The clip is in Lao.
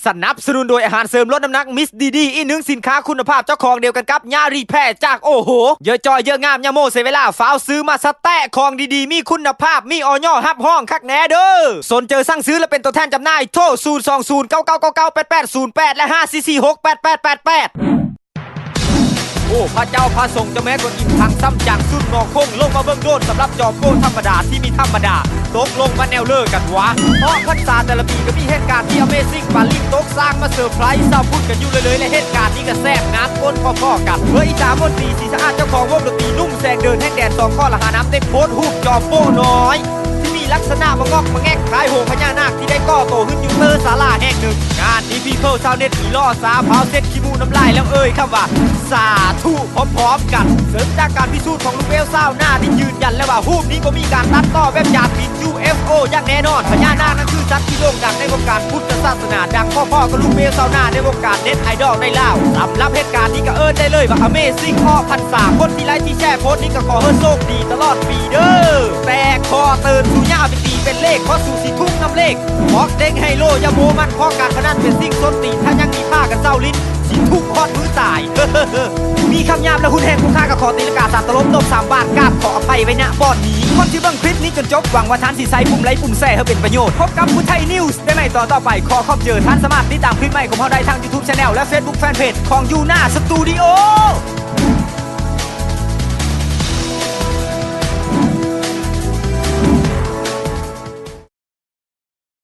ສະໜັບສະໜູນໂດຍອາຫານເສີມລົດນ້ຳໜັກມິສດີດີ ອີກໜຶ່ງສິນຄ້າຄຸນນະພາບເຈົ້າຂອງດຽວກັນກັບຍາລີແພຈາກໂອໂຫ ເຢີະຈ່ອຍເຢີະງາມ ຢ່າໂມ້ເສຍເວລາ ຟ້າວຊື້ມາສະແຕະ ຂອງດີໆມີຄຸນນະພາບ ມີອອຍ ຮັບຮອງຄັກແນ່ເດີ. ສົນເຈີສັ່ງຊື້ ແລະ ເປັນຕົວແທນຈຳໜ່າຍ ໂທ ສູນສອງສູນ ເກົ້າເກົ້າເກົ້າເກົ້າ ແປດແປດສູນແປດ ແລະ ຫ້າສີ່ສີ່ຫົກ ແປດແປດແປດແປດ. ໂອ້ ພະເຈົ້າພະສົງເຈົ້າແມ່ກວນອິມ ທັງຊ້ຳຈັງສຸດໜໍ່ຄົງ ລົງມາເບິ່ງໂດດ ສຳລັບຈອມໂປ້ທຳມະດາທີ່ມີທຳມະດາ ຕົກລົງມາແນວເລີກັນວະ. ເພາະພັນສາແຕ່ລະປີກໍມີເຫດການທີ່ Amazing ປານລິ້ນຕົກຊ້າງມາເຊີໄພຣສ໌ຊາວພຸດກັນຢູ່ເລື້ອຍໆ ແລະ ເຫດການນີ້ກໍແຊບງາມປົນພໍໆກັນ. ເພື່ອອີສາມົນຕີ ສີສະອາດ ເຈົ້າຂອງວົງດົນຕີ ໜຸ່ມແສງເດີນ ແຮງແດນ ສອງ ຂໍ້ລະຫານຳ ໄດ້ໂພສຮູບຈອມໂປ້ນ້ອຍ ທີ່ມີລັກສະນະມະງອກມະແງກ ຄ້າຍໂຮງພະຍານາກທີ່ໄດ້ກໍ່ໂຕຂຶ້ນຢູ່ເຕີສາລາແຫ່ງໜຶ່ງ. ງານນີ້ People ຊາວເນັດອີ່ຫຼໍ່ຊາ ພາວເຊັດຂີ້ມູ້ນ້ຳລາຍ ແລ້ວເອີ່ຍຄຳວ່າ ສາທຸ ພ້ອມໆກັນ. ເຊິ່ງຈາກການພິສູດຂອງລູກແວວຊາວໜ້າທີ່ຢືນຢັນແລ້ວວ່າ ຮູບນີ້ບໍ່ມີການຕັດຕໍ່ແບບຈານບິນ UFO ຢ່າງແນ່ນອນ. ພະຍານາກນັ້ນຄືສັດທີ່ໂດ່ງດັງໃນວົງການພຸດທະສາສະໜາ ດັ່ງພໍໆກັບລູກແວວຊາວໜ້າໃນວົງການເນັດໄອດອລໃນລາວ. ສຳລັບເຫດການນີ້ກໍເອີ້ນໄດ້ເລີຍວ່າ Amazing ເພາະພັນສາ ຄົນທີ່ໄລທີ່ແຊໂພສນີ້ກໍຂໍໃຫ້ໂຊກດີຕະຫຼອດປີເດີ. ແຕ່ຂໍເຕືອນ ສູຢ່າເອົາໄປຕີເປັນເລກ ເພາະສູຊິທຸກນຳເລກ ບອກເດັກໄຮໂລຢ່າໂມ້ມັນ ເພາະການພະນັນເປັນສິ່ງສົ້ນຕີນ ຖ້າຍັງມີພາກັນເຊົາຫຼິ້ນ ຊິທຸກຮອດມື້ຕາຍ. ມີຄຳຫຍາບ ແລະ ຮຸນແຮງ ຜູ້ຂ້າກໍຂໍຕີລັງກາສາມຕະຫຼົບ ຕົບສາມບາດ ກາບຂໍອະໄພໄວ້ ນະບ່ອນນີ້. ຄົນທີ່ເບິ່ງຄລິບນີ້ຈົນຈົບ ຫວັງວ່າທ່ານຊິໃຊ້ປຸ່ມໄລປຸ່ມແຊໃຫ້ເປັນປະໂຫຍດ. ພົບກັບພຸດໄທນິວສ໌ ໃນໄມຕໍ່ຕໍ່ໄປ. ຂໍຂອບໃຈ. ທ່ານສາມາດຕິດຕາມຄລິບໃໝ່ຂອງເຮົາໄດ້ທາງ YouTube Channel ແລະ Facebook Fanpage ຂອງຢູນາສະຕູດິໂອ.